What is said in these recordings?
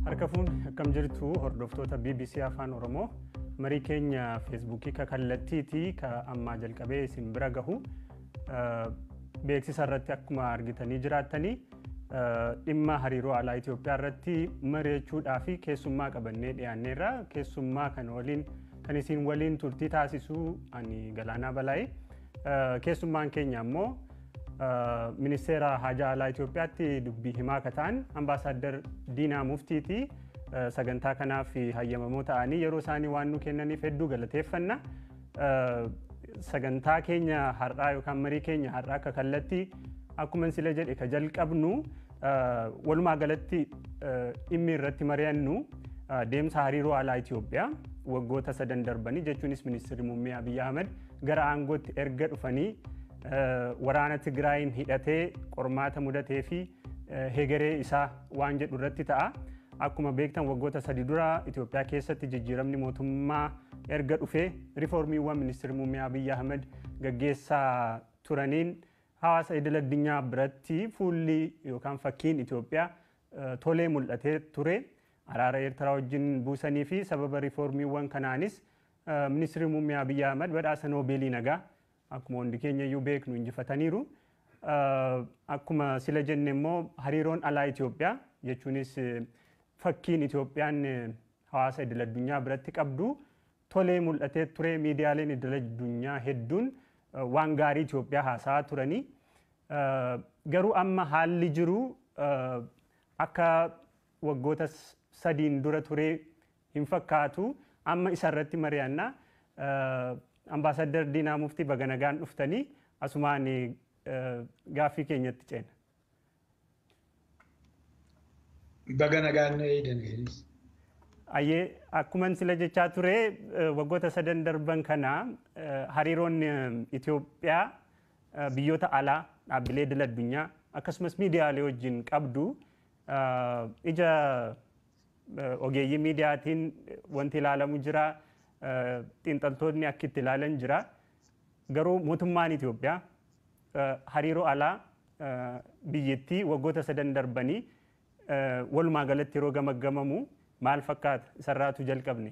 Harka fuun akkam jirtu hordoftoota BBC Afaan Oromoo marii keenya Feesbuukii ka kallattiitii ka ammaa jalqabee isin bira gahu beeksisa irratti akkuma argitanii jiraattanii dhimma hariiroo alaa Itoophiyaa irratti mari'achuudhaa fi keessummaa qabannee dhiyaanneerra. Keessummaa kan waliin kan isin waliin turtii taasisuu ani Galaanaa Balaayee. Keessummaan keenya ammoo ministeera haajaa alaa Itoophiyaatti dubbii himaa akka ta'an Ambaasaaddar Diinaa Muftiiti. Sagantaa kanaaf hayyamamoo ta'anii yeroo isaanii waan nu kennaniif hedduu galateeffanna. Sagantaa keenya har'aa yookaan marii keenya har'aa akka kallattii akkuma sila jedhe ka jalqabnu walumaa galatti dhimmi irratti mari'annu deemsa hariiroo alaa Itoophiyaa waggoota sadan darbanii, jechuunis ministeerri muummee Abiyyi Ahmed gara aangootti erga dhufanii waraana Tigraayin hidhatee qormaata mudatee fi hegeree isaa waan jedhu irratti ta'a. Akkuma beektan waggoota 3 dura Itoophiyaa keessatti jijjiiramni mootummaa erga dhufee riiformiiwwan ministeerri muummee Abiyyi Ahmed gaggeessaa turaniin hawaasa idil addunyaa biratti fuulli yookaan fakkiin Itoophiyaa tolee mul'atee ture. Araara Eertiraa wajjin buusanii fi sababa riiformiiwwan kanaanis ministeerri muummee Abiyyi Ahmed badhaasa Noobeelii nagaa akkuma hundi keenya iyyuu beeknu injifataniiru. Akkuma sila jenne immoo hariiroon alaa Itoophiyaa, jechuunis fakkiin Itoophiyaan hawaasa idil addunyaa biratti qabdu tolee mul'atee ture. Miidiyaaleen idil addunyaa hedduun waan gaarii Itoophiyaa haasa'aa turanii. Garuu amma haalli jiru akka waggoota 3n dura ture hin fakkaatu. Amma isarratti mari'anna. Ambaasaddar Diinaa Muftii, baga nagaan dhuftanii. Asumaan gaaffii keenyatti ceena. Baga nagaan eedan isinis. Ayyee, akkuma sila jechaa ture waggoota sadan darban kana hariiroon Itoophiyaa biyyoota alaa, dhaabbilee idil addunyaa akkasumas miidiyaalee wajjin qabdu ija ogeeyyii miidiyaatiin wanti ilaalamu jira, xiinxaltoonni akka itti ilaalan jira. Garuu mootummaan Itoophiyaa hariiroo alaa biyyattii waggoota sadan darbanii walumaa galatti yeroo gamaggamamu maal fakkaata? Isarraatu jalqabne.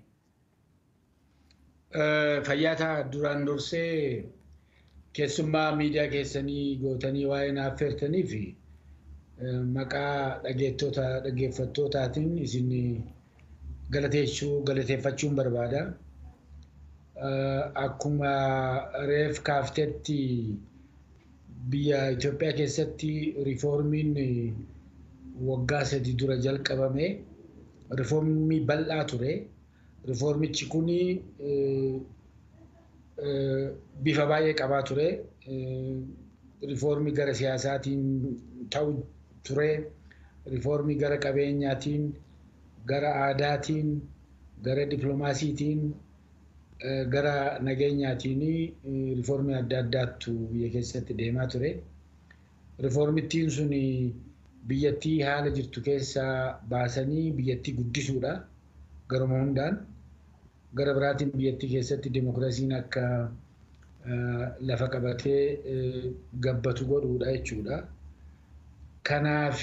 Fayyaa, duraan dursee keessummaa miidiyaa keessanii gootanii waa'ee naaf affeertanii fi maqaa dhageettoota dhaggeeffattootaatiin isin galateeffachuun barbaada. Akkuma reef kaaftetti biyya Itoophiyaa keessatti riifoormiin waggaa 3 dura jalqabame riifoormii bal'aa ture. Riifoormichi kun bifa baay'ee qabaa ture. Riifoormii gara siyaasaatiin ta'u ture. Riifoormii gara qabeenyaatiin, gara aadaatiin, gara dippiloomaasiitiin, gara nageenyaatiin riifoormii adda addaattu biyya keessatti deemaa ture. Riifoormittiin sun biyyattii haala jirtu keessaa baasanii biyyattii guddisuudha garuma hundaan. Gara biraatiin biyyattii keessatti dimokiraasiin akka lafa qabatee gabbatu godhuudha jechuudha. Kanaaf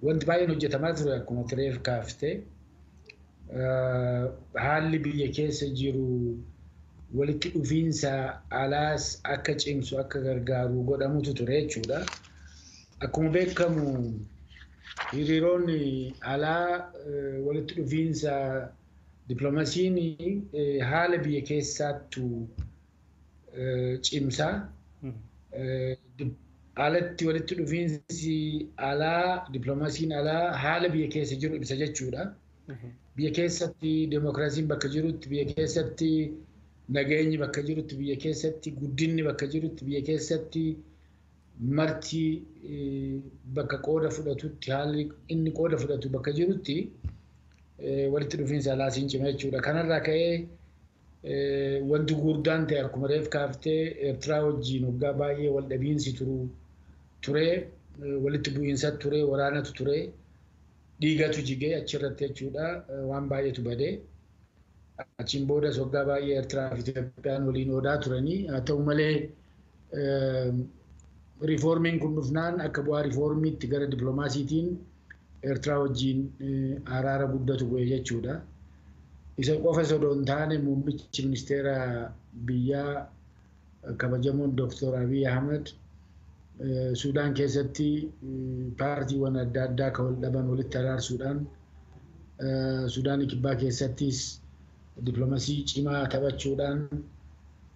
wanti baay'een hojjetamaa ture akkuma tireef kaaftee. Haalli biyya keessa jiru walitti dhufiinsa alaas akka cimsu akka gargaaru godhamutu ture jechuudha. Akkuma beekamu hariiroon alaa walitti dhufiinsa dippiloomaasiin haala biyya keessaattu cimsa. Alatti walitti dhufiinsi alaa, dippiloomaasiin alaa haala biyya keessa jiru ibsa jechuudha. Biyya keessatti dimokiraasiin bakka jirutti, biyya keessatti nageenyi bakka jirutti, biyya keessatti guddinni bakka jirutti, biyya keessatti marti bakka qooda fudhatutti, haalli inni qooda fudhatu bakka jirutti walitti dhufiinsa alaasiin cima jechuudha. Kanarraa ka'ee wanti gurguddaan ta'e akkuma reef kaaftee Eertiraa wajjin waggaa baay'ee wal dhabiinsi ture, walitti bu'iinsa ture, waraanatu ture, dhiigatu jigee achirratti jechuudha, waan baay'eetu badee. Achiin boodas waggaa baay'ee Eertiraa fi Itoophiyaan waliin oodaa turanii. Haa ta'u malee riifoormiin kun dhufnaan akka bu'aa riifoormiitti gara dippiloomaasiitiin Eertiraa wajjin araara guddatu bu'e jechuudha. Isa qofa osoo hin taane muummichi ministeera biyyaa kabajamoon Dr. Abiy Ahmed Suudaan keessatti paartiiwwan adda addaa kan wal dhaban walitti araarsuudhaan Suudaan kibbaa keessattis dippiloomasii cimaa taphachuudhaan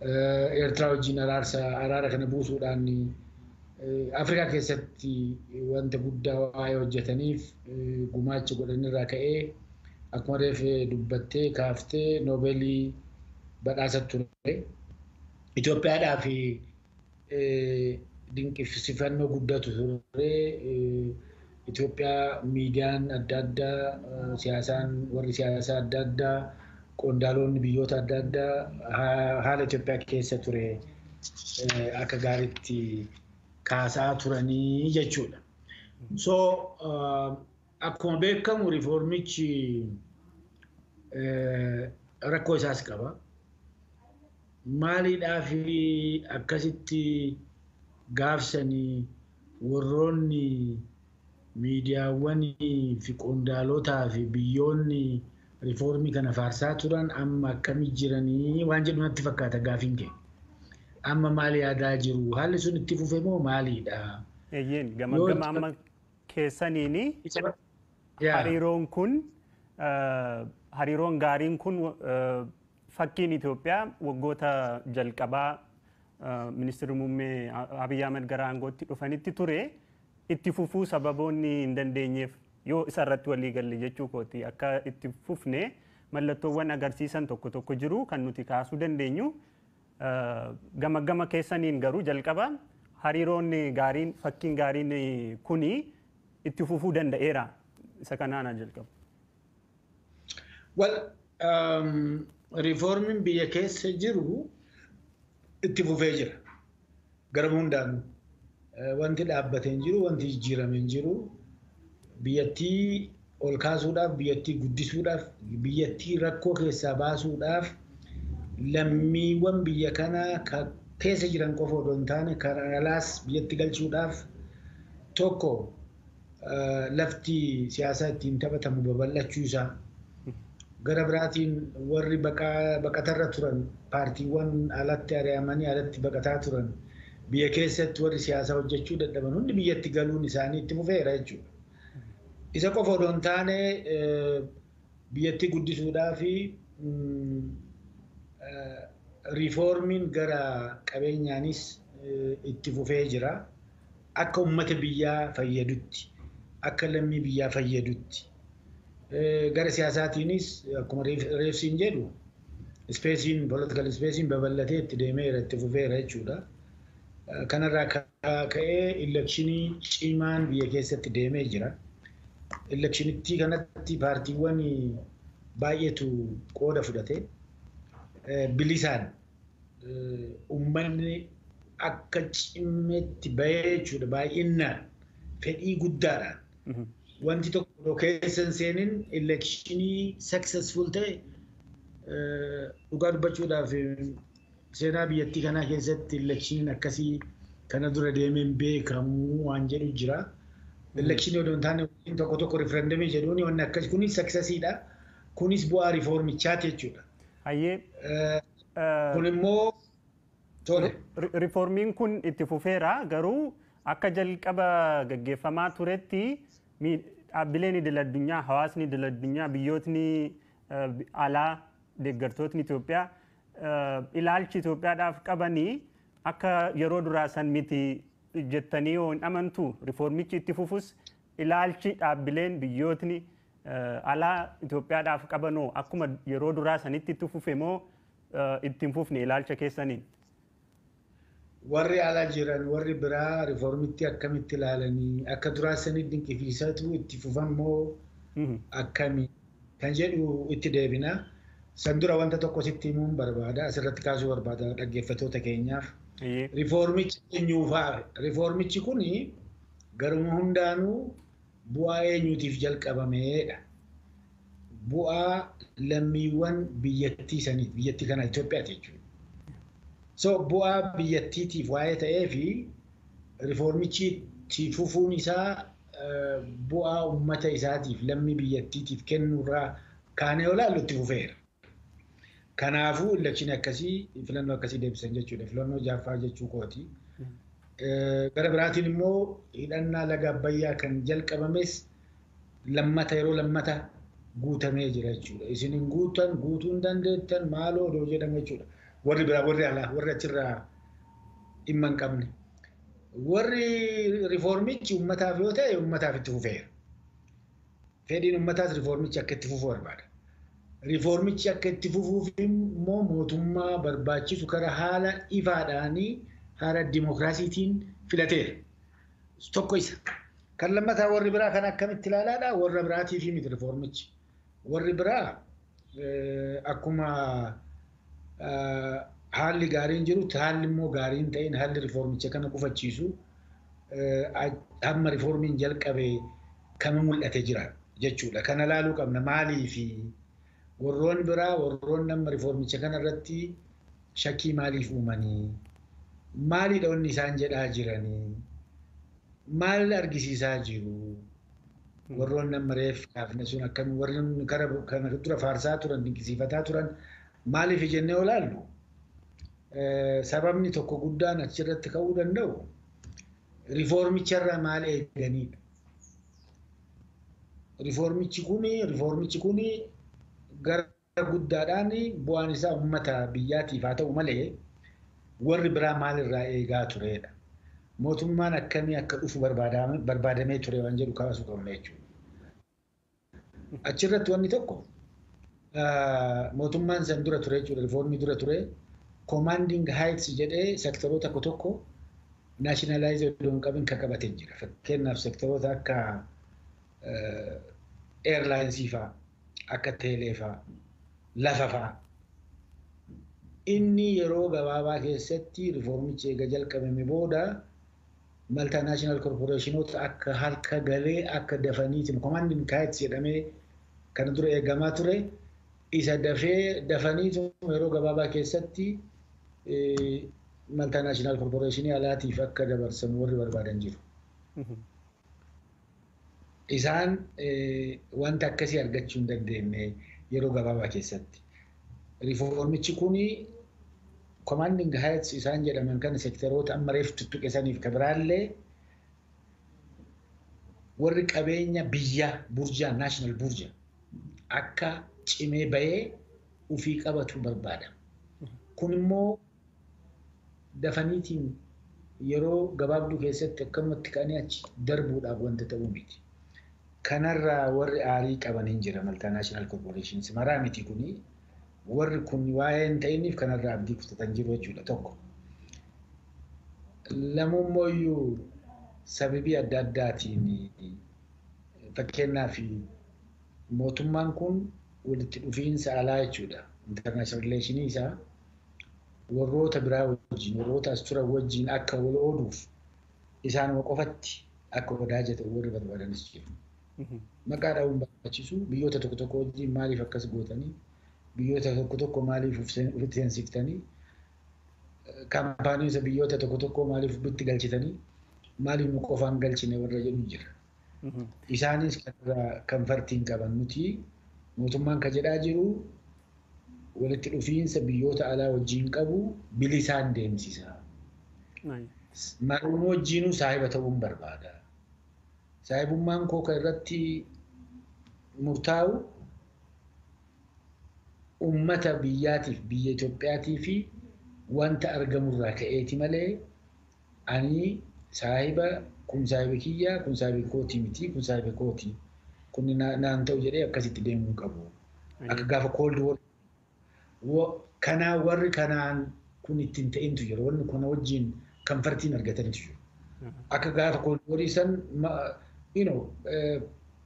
Eertiraa wajjin araara kana buusuudhaan Afrikaa keessatti wanta guddaa waa'ee hojjetaniif gumaacha godhanirraa ka'ee akkuma reefee dubbattee kaaftee noobeelii badhaasa ture. Itoophiyaadhaa fi dinqisiifannoo guddatu ture. Itoophiyaa miidiyaan adda addaa siyaasaan warri siyaasaa adda addaa qondaalonni biyyoota adda addaa haala Itoophiyaa keessa ture akka gaariitti kaasaa turanii jechuudha. So akkuma beekamu riiformichi rakkoo isaas qaba. Maaliidhaaf akkasitti gaafsanii warroonni miidiyaawwanii fi qondaalotaa fi biyyoonni riiformii kana faarsaa turan amma akkamii jiranii waan jedhu natti fakkaata gaafiin kee. Amma maal yaadaa jiru? Haalli sun itti fufe moo maaliidha? Eeyyeen gama amma keessaniini hariiroon kun hariiroon gaariin kun fakkiin Itoophiyaa waggoota jalqabaa ministeerri muummee Abiy Ahmed gara aangootti dhufanitti ture itti fufuu sababoonni hin dandeenyeef yoo isa irratti walii galle jechuu kooti akka itti fufne mallattoowwan agarsiisan tokko tokko jiru kan nuti kaasuu dandeenyu. Gama gama keessaniin garuu jalqaba hariiroon gaariin fakkiin gaariin kuni itti fufuu danda'eera isa kanaan jalqabu. Well, riiformiin biyya keessa jiru itti fufee jira. Gara hundaan wanti dhaabbatee hin jiru, wanti jijjiiramee hin jiru. Biyyattii ol kaasuudhaaf, biyyattii guddisuudhaaf, biyyattii rakkoo keessaa baasuudhaaf lammiiwwan biyya kanaa keessa jiran qofa odoo hin taane kan alaas biyyatti galchuudhaaf tokko lafti siyaasaa ittiin taphatamu babal'achuu isaa. Gara biraatiin warri baqatarra turan paartiiwwan alatti ari'amanii alatti baqataa turan biyya keessatti warri siyaasaa hojjechuu dadhaban hundi biyyatti galuun isaanii itti fufeera jechuudha. Isa qofa odoo hin taane biyyatti guddisuudhaa fi riiformiin gara qabeenyaanis itti fufee jira. Akka uummata biyyaa fayyadutti, akka lammii biyyaa fayyadutti. Gara siyaasaatiinis akkuma reefsiin jedhu ispeesiin political ispeesiin babal'atee itti deemeera itti fufeera jechuudha. Kanarraa ka'ee elekshinii cimaan biyya keessatti deemee jira. Elekshinittii kanatti paartiiwwan baay'eetu qooda fudhate. Bilisaan uummanni akka cimetti bahee jechuudha baay'inaan fedhii guddaadhaan. Wanti tokko keessa hin seenin elekshinii successful ta'e dhugaa dubbachuudhaaf seenaa biyyattii kanaa keessatti elekshiniin akkasii kana dura deemeen beekamu waan jedhu jira. Elekshinii odoo hin taane tokko tokko rifereendamii jedhuun wanni akkasii kunis successiidha. Kunis bu'aa riiformichaati jechuudha. Hayyee. Kun immoo tole. Riiformiin kun itti fufeera garuu akka jalqaba gaggeeffamaa turetti dhaabbileen idil addunyaa hawaasni idil addunyaa biyyootni alaa deeggartootni Itoophiyaa ilaalchi Itoophiyaadhaaf qabanii akka yeroo duraa san miti jettanii yoo hin amantu riiformichi itti fufus ilaalchi dhaabbileen biyyootni alaa Itoophiyaadhaaf qabanoo akkuma yeroo duraa sanitti itti fufe moo itti hin fufne ilaalcha keessaniin? Warri alaa jiran warri biraa riiformitti akkamitti ilaalanii akka duraa sanitti dinqisiisatu itti fufan moo akkami kan jedhu itti deebina. San dura wanta tokko sitti himuun barbaada asirratti kaasuu barbaada dhaggeeffattoota keenyaaf. Riiformichi eenyuufaa? Riiformichi kuni garuma hundaanuu bu'aa eenyuutiif jalqabameedha. Bu'aa lammiiwwan biyyattii saniif biyyattii kana Itoophiyaati jechuudha. So bu'aa biyyattiitiif waa'ee ta'ee fi riiformichi itti fufuun isaa bu'aa uummata isaatiif lammii biyyattiitiif kennuurraa kaanee yoo ilaallu itti fufeera. Kanaafuu election akkasii, filannoo akkasii deebisan jechuudha. Filannoo jaaffaa jechuu kooti. Gara biraatiin immoo hidhannaa laga Abbayyaa kan jalqabames lammata, yeroo lammata guutamee jira jechuudha. Isin hin guutan, guutuu hin dandeettan, maaloo odoo jedhamu jechuudha. Warri biraa, warri alaa, warri achirraa dhimma hin qabne. Warri riiformichi uummataaf yoo ta'e, uummataaf itti fufeera. Fedhiin uummataas riiformichi akka itti fufu barbaada. Riiformichi akka itti fufuuf immoo mootummaa barbaachisu karaa haala ifaadhaanii, haala dimokiraasiitiin filateera. Tokko isa. Kan lammataa, warri biraa kan akkamitti ilaalaadha? Warra biraatiif miti riiformichi. Warri biraa akkuma haalli gaariin jirutti, haalli immoo gaariin ta'in, haalli riiformicha kana gufachiisu hamma riiformiin jalqabe kama mul'ate jira jechuudha. Kana ilaaluu qabna. Maaliifi warroon biraa, warroon amma riiformicha kana irratti shakkii maaliif uumanii? Maalidha wanni isaan jedhaa jiranii? Maal argisiisaa jiru? Warroon amma reef kaafne sun akkami, warri kana dura faarsaa turan, dinqisiifataa turan maaliif jennee olaallu, sababni tokko guddaan achirratti ka'uu danda'u riiformicharraa maal eeganidha. Riiformichi kuni gara guddaadhaan bu'aan isaa uummata biyyaatiif haa ta'u malee, warri biraa maalirraa eegaa turedha. Mootummaan akkamii akka dhufu barbaadamee ture waan jedhu kaasuu qabna jechuudha. Achirratti wanni tokko, mootummaan san dura ture jechuudha, riiformii dura ture, commanding heights jedhee sektoroota tokko tokko nationalize odoo hin qabin kan qabatee jira. Fakkeenyaaf, sektoroota akka airlines fa'aa, akka teelee fa'aa, lafa fa'aa. Inni yeroo gabaabaa keessatti riiformichi eega jalqabame booda multinational corporationoota akka harka galee, akka dafaniitiin commanding heights jedhamee kana dura eegamaa ture isa dafee dafaniitu yeroo gabaabaa keessatti multinational corporationii alaatiif akka dabarsamu warri barbaadan jiru. Isaan wanta akkasii argachuu hin dandeenye yeroo gabaabaa keessatti. Riiformichi kuni commanding heights isaan jedhaman kan sektoroota amma reef tuttuqe saniif ka biraallee, warri qabeenya biyya burjaa, national burjaa akka cimee bahee ufii qabatu barbaada. Kun immoo dafaniitiin yeroo gabaabduu keessatti akkamatti ka'anii achi darbuudhaaf wanta ta'uu miti. Kanarraa warri aarii qaban hin jira, multinational corporations maraa miti kuni, warri kun waa'ee hin ta'iniif kanarraa abdii kutatan jiru jechuudha tokko. Lamummoo sababii adda addaatiin, fakkeenyaaf, mootummaan kun walitti dhufiinsa alaa jechuudha. International relationii isaa warroota biraa wajjin, warroota as turan wajjin akka wal ooduuf isaanuma qofatti akka wadaaja ta'u warri barbaadanis jiru. Maqaa dha'uun barbaachisu, biyyoota tokko tokko wajjin maaliif akkas gootanii, biyyoota tokko tokko maaliif ofitti seensiftanii, kaampaaniinsa biyyoota tokko tokko maaliif ofitti galchitanii, maaliif nu qofaan galchine warra jedhu jira. Isaanis kan fartiin qaban nuti mootummaan ka jedhaa jiru walitti dhufiinsa biyyoota alaa wajjin qabu bilisaan deemsisa. Maruun wajjinuu saahiba ta'uun barbaada. Saahibummaan koo kan irratti murtaa'u uummata biyyaatiif, biyya Itoophiyaatii fi wanta argamurraa ka'eeti malee, ani saahiba kun saahiba kiyya, kun saahiba kootii miti, kun saahiba kootii, kun naan ta'u jedhee akkasitti deemuu qabu. Akka gaafa Cold War kanaa warri kanaan kun ittiin ta'intu jira, wanni kuna wajjin comfortiin argatanitu jiru. Akka gaafa Cold War san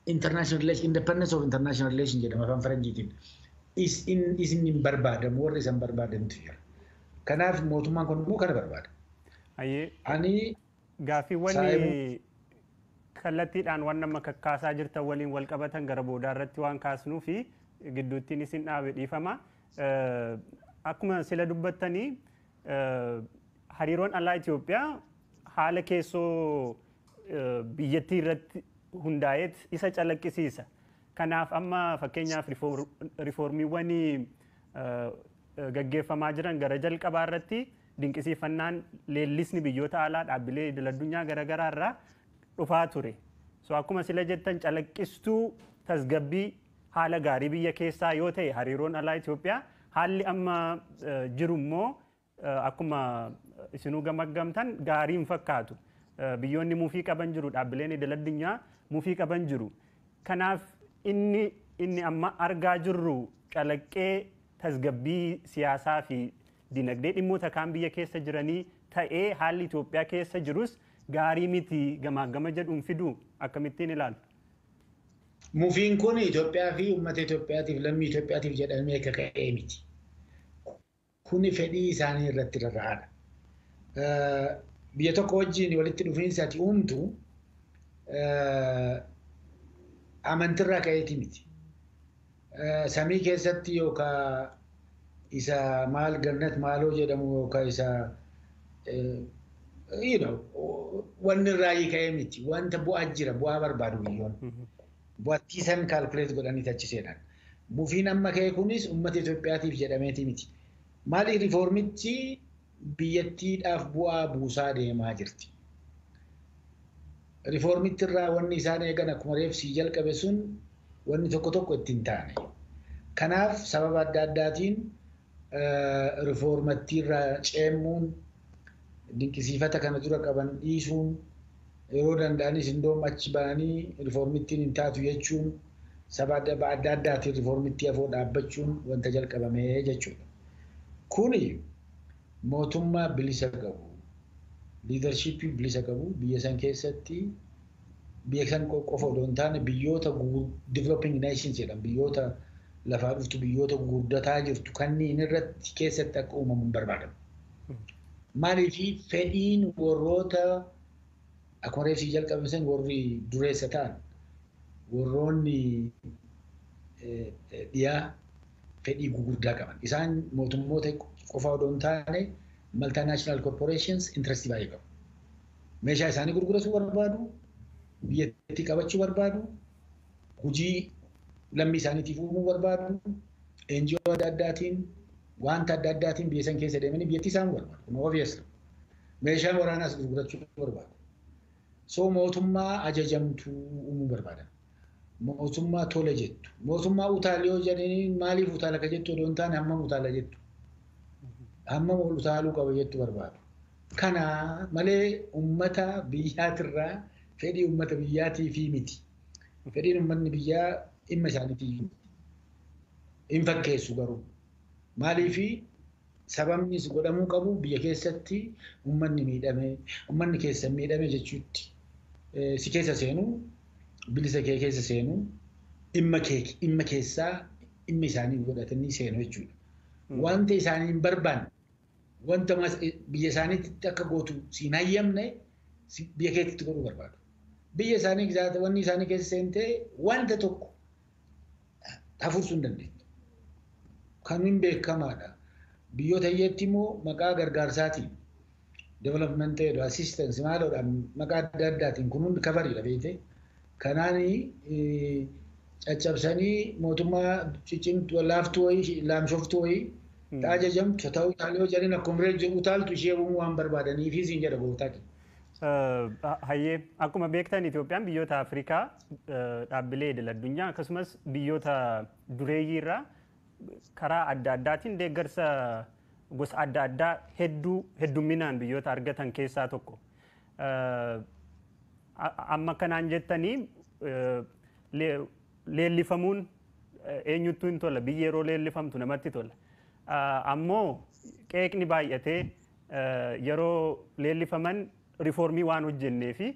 international relation, independence of international relation jedhama afaan faranjiitiin. Isin hin barbaadamu, warri isan barbaadantu jira. Kanaaf mootummaan kun immoo kana barbaada. Ani Gaaffiiwwan kallattiidhaan waan nama kakkaasaa jirtan waliin wal qabatan gara boodaa irratti waan kaasnuu fi gidduuttiin isin dhaabe, dhiifama. Akkuma sila dubbattanii, hariiroon alaa Itoophiyaa haala keessoo biyyattii irratti hundaa'eet isa calaqqisiisa. Kanaaf amma fakkeenyaaf riifoormiiwwan gaggeeffamaa jiran gara jalqabaa irratti dinqisiifannaan leellisni biyyoota alaa dhaabbilee idil-addunyaa garaagaraa irraa dhufaa ture. So akkuma sila jettan calaqqistuu tasgabbii haala gaarii biyya keessaa yoo ta'e hariiroon alaa Itoophiyaa haalli amma jiru immoo akkuma isinuu gamaggamtan gaarii hin fakkaatu. Biyyoonni mufii qaban jiru, dhaabbileen idil-addunyaa mufii qaban jiru. Kanaaf inni amma argaa jirru calaqqee tasgabbii siyaasaa fi dinagdee dhimmoota kaan biyya keessa jiranii ta'ee haalli Itoophiyaa keessa jirus gaarii miti gamaagama jedhuun fidu akkamittiin ilaalu? Mufiin kun Itoophiyaa fi uummata Itoophiyaatiif lammii Itoophiyaatiif jedhamee akka ka'ee miti. Kuni fedhii isaanii irratti rarra'aadha. Biyya tokko wajjin walitti dhufiinsa ati uumtu amantirraa ka'eeti miti. Samii keessatti yookaan isa maal gannat maaloo jedhamu yookaan isa wanni irraa ka'ee miti. Wanta bu'aa jira, bu'aa barbaadu biyyoon. Bu'attii san kaalkuleet godhanii achi seenan. Mufiin amma ka'e kunis uummata Itoophiyaatiif jedhameeti miti. Maali riifoormichi biyyattiidhaaf bu'aa buusaa deemaa jirti. Riifoormichi irraa wanni isaan eegan akkuma reefsii jalqabe sun wanni tokko tokko ittiin taane. Kanaaf sababa adda addaatiin riifoormattii irraa ceemuun dinqisiifata kana dura qaban dhiisuun yeroo danda'anis indoom achi ba'anii riifoormittiin hin taatu jechuun sababa adda addaatiin riifoormittii afoo dhaabbachuun wanta jalqabamee jechuudha. Kuni mootummaa bilisa qabu, liidarshiippii bilisa qabu biyya san keessatti biyya san qofa odoo hin taane biyyoota developing nations jedhamu biyyoota lafaa dhuftu biyyoota gurguddataa jirtu kanneen irratti keessatti akka uumamu hin barbaadamu. Maaliif fedhiin warroota akkuma reefsii jalqabe san warri dureessa ta'an warroonni dhiyaa fedhii gugurdaa qaban. Isaan mootummoota qofa odoo hin taane multinational corporations interest baay'ee qabu. Meeshaa isaanii gurgurachuu barbaadu, biyyattii qabachuu barbaadu, hojii lammii isaaniitiif uumuu barbaadu, NGO adda addaatiin wanta adda addaatiin biyya san keessa deemanii biyyattii isaan barbaadu. Kun obviously. Meeshaan waraanaas gurgurachuu barbaadu. So mootummaa ajajamtuu uumuu barbaadan. Mootummaa tole jettu. Mootummaa utaalee yoo jedhanii maaliif utaala ka jettu odoo hin taane hammam utaala jettu. Hammam ol utaaluu qaba jettu barbaadu. Kana malee uummata biyyaatirraa fedhii uummata biyyaatii fi miti. Fedhiin uummanni biyyaa dhimma isaaniitii miti. Hin fakkeessu garuu. Maaliifi sababnis godhamuu qabu biyya keessatti uummanni miidhame, uummanni keessa miidhame jechuutti si keessa seenuu, bilisa kee keessa seenuu, dhimma keessaa dhimma isaanii godhatanii seenu jechuudha. Wanta isaanii hin barbaanne, wanta biyya isaaniitti akka gootu siin hayyamne biyya keetti godhuu barbaadu. Biyya isaanii wanni isaanii keessa seentee wanta tokko hafuursuu hin dandeettu. Kan beekamaadha. Biyyoota hiyyeetti immoo maqaa gargaarsaatiin development aid assistance maaloodhaan maqaa adda addaatiin kun hundi kafariidha beekte. Kanaan caccabsanii mootummaa ciccimtuu laaftuu wayii laamshoftuu wayii ajajamtu ta'uu utaalee jedhanii akkuma reejji utaaltu ishee uumuu waan barbaadanii fi siin jedha gooftaa kee. Hayyee akkuma beektan Itoophiyaan biyyoota Afrikaa dhaabbilee idil addunyaa akkasumas biyyoota dureeyyii irraa karaa adda addaatiin deeggarsa gosa adda addaa hedduu heddumminaan biyyoota argatan keessaa tokko. Amma kanaan jettanii leellifamuun eenyuttuu hin tola, biyyi yeroo leellifamtu namatti tola. Ammoo qeeqni baay'atee yeroo leellifaman riifoormii waan hojjennee fi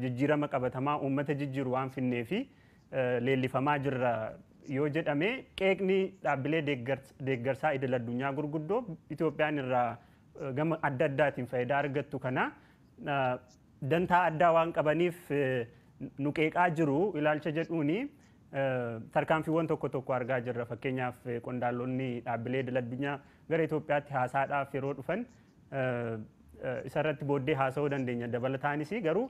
jijjiirama qabatamaa uummata jijjiiru waan finnee fi leellifamaa jirra yoo jedhame qeeqni dhaabbilee deeggarsaa idil addunyaa gurguddoo Itoophiyaan irraa gama adda addaatiin faayidaa argattu kana dantaa addaa waan qabaniif nu qeeqaa jiru ilaalcha jedhuuni tarkaanfiiwwan tokko tokko argaa jirra. Fakkeenyaaf qondaalonni dhaabbilee idil addunyaa gara Itoophiyaatti haasaadhaaf yeroo dhufan isarratti booddee haasa'uu dandeenya. Dabalataanis garuu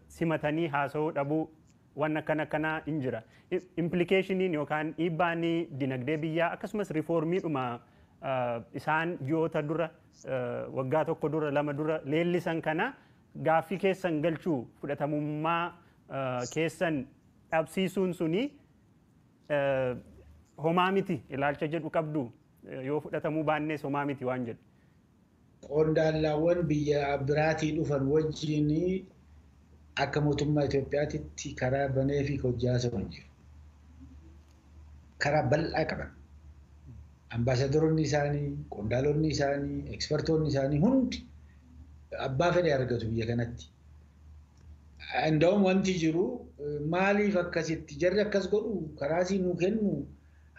Simatanii haasa'uu dhabuu waan akkana akkanaa hin jira. Implication iin yookaan dhiibbaan dinagdee biyyaa akkasumas riifoormiidhuma isaan ji'oota dura, waggaa tokko dura, lama dura leellisan kana gaaffii keessan galchuu, fudhatamummaa keessan dhabsiisuun suni homaa miti ilaalcha jedhu qabdu, yoo fudhatamuu baannes homaa miti waan jedhu. Qondaallaawwan biyya biraatii dhufan wajjin akka mootummaa Itoophiyaatitti karaa banee fi hojjaa hin jiru. Karaa bal'aa qaban. Ambaasaadaroonni isaanii, qondaalonni isaanii, ekspertoonni isaanii hundi abbaa fedhe argatu biyya kanatti. Inda'uun wanti jiru maaliif akkasitti jarri akkas godhu, karaa sii nuu kennu,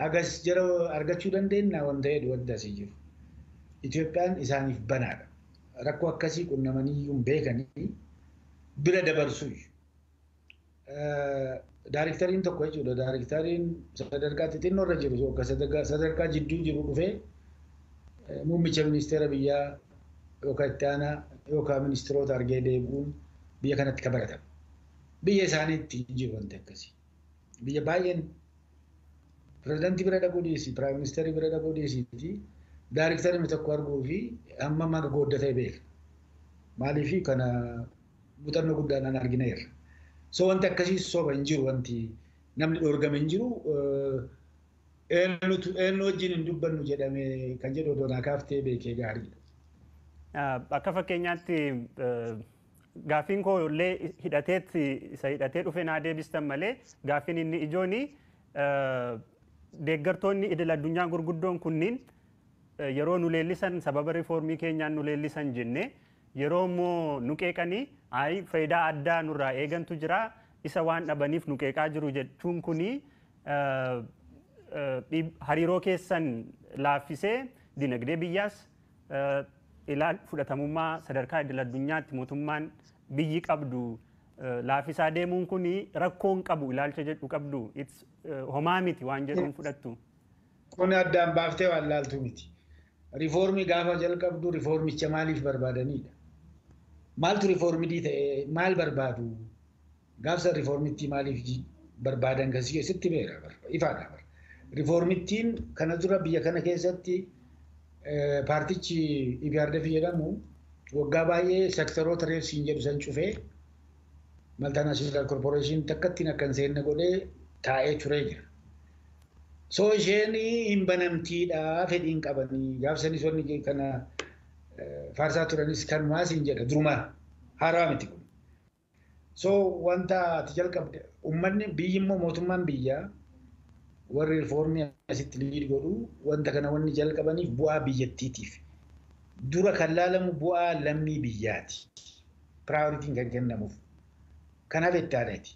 hagas jara argachuu dandeenya wanta jedhu wanta asii jiru. Itoophiyaan isaaniif banaadha. Rakkoo akkasii qunnamanii iyyuu hin beekanii bira dabarsu. Daariktariin tokko jechuudha. Daariktariin sadarkaa xixinnoo irra jiru yookaan sadarkaa jidduu jiru dhufee muummicha ministeera biyyaa yookaan itti aanaa yookaan ministeerota argee deebi'uun biyya kanatti kan baratame. Biyya isaaniitti hin jiru wanti akkasii. Biyya baay'een pirezidaantii bira dhaquu dhiisii, prime ministeerii bira dhaquu dhiisiiti, daariktarii tokko arguu fi hamma amma gooddatee beeka. Maaliif kana muuxannoo guddaadhaan argineerra. So wanti akkasii soba hin jiru, wanti namni dhoorgame hin jiru. Eenyu wajjin hin dubbannu jedhame kan jedhu odoo naa kaaftee beekee gaariidha. Akka fakkeenyaatti gaaffiin koo illee hidhateetti isa hidhatee dhufe naa deebistan malee, gaaffiin inni ijooni deeggartoonni idil addunyaa gurguddoon kunniin yeroo nu leellisan sababa riifoormii keenyaan nu leellisan jenne, yeroo immoo nu qeeqanii ayi faayidaa addaa nurraa eegantu jira, isa waan dhabaniif nu qeeqaa jiru jechuun kuni hariiroo keessan laaffisee dinagdee biyyaas ilaal fudhatamummaa sadarkaa idil addunyaatti mootummaan biyyi qabdu laafisaa deemuun kuni rakkoon qabu ilaalcha jedhu qabdu, homaa miti waan jedhuun fudhattu. Kun addaan baaftee waan laaltu miti. Riifoormii gaafa jalqabdu riifoormicha maaliif barbaadanidha? Maaltu riifoormidii ta'e, maal barbaadu? Gaafsa riifoormittii maaliif barbaadan kasi keessatti beera ifaadha. Riifoormittiin kana dura biyya kana keessatti paartichi EPRDF jedhamu waggaa baay'ee sektoroota reefsiin jedhu san cufee multinational corporation takkattiin akka hin seenne godhee taa'ee turee jira. So isheen hin banamtiidha fedhiin qabanii gaafsanis wanni kana faarsaa turanis kanumaas hin jedha, durumaa haaraa miti kun. So wanta ati jalqabde uummanni biyyi immoo mootummaan biyyaa warri riifoormii asitti lead godhu wanta kana wanni jalqabaniif bu'aa biyyattiitiif. Dura kan laalamu bu'aa lammii biyyaati. Priority n kan kennamuuf. Kanaaf itti aanaati.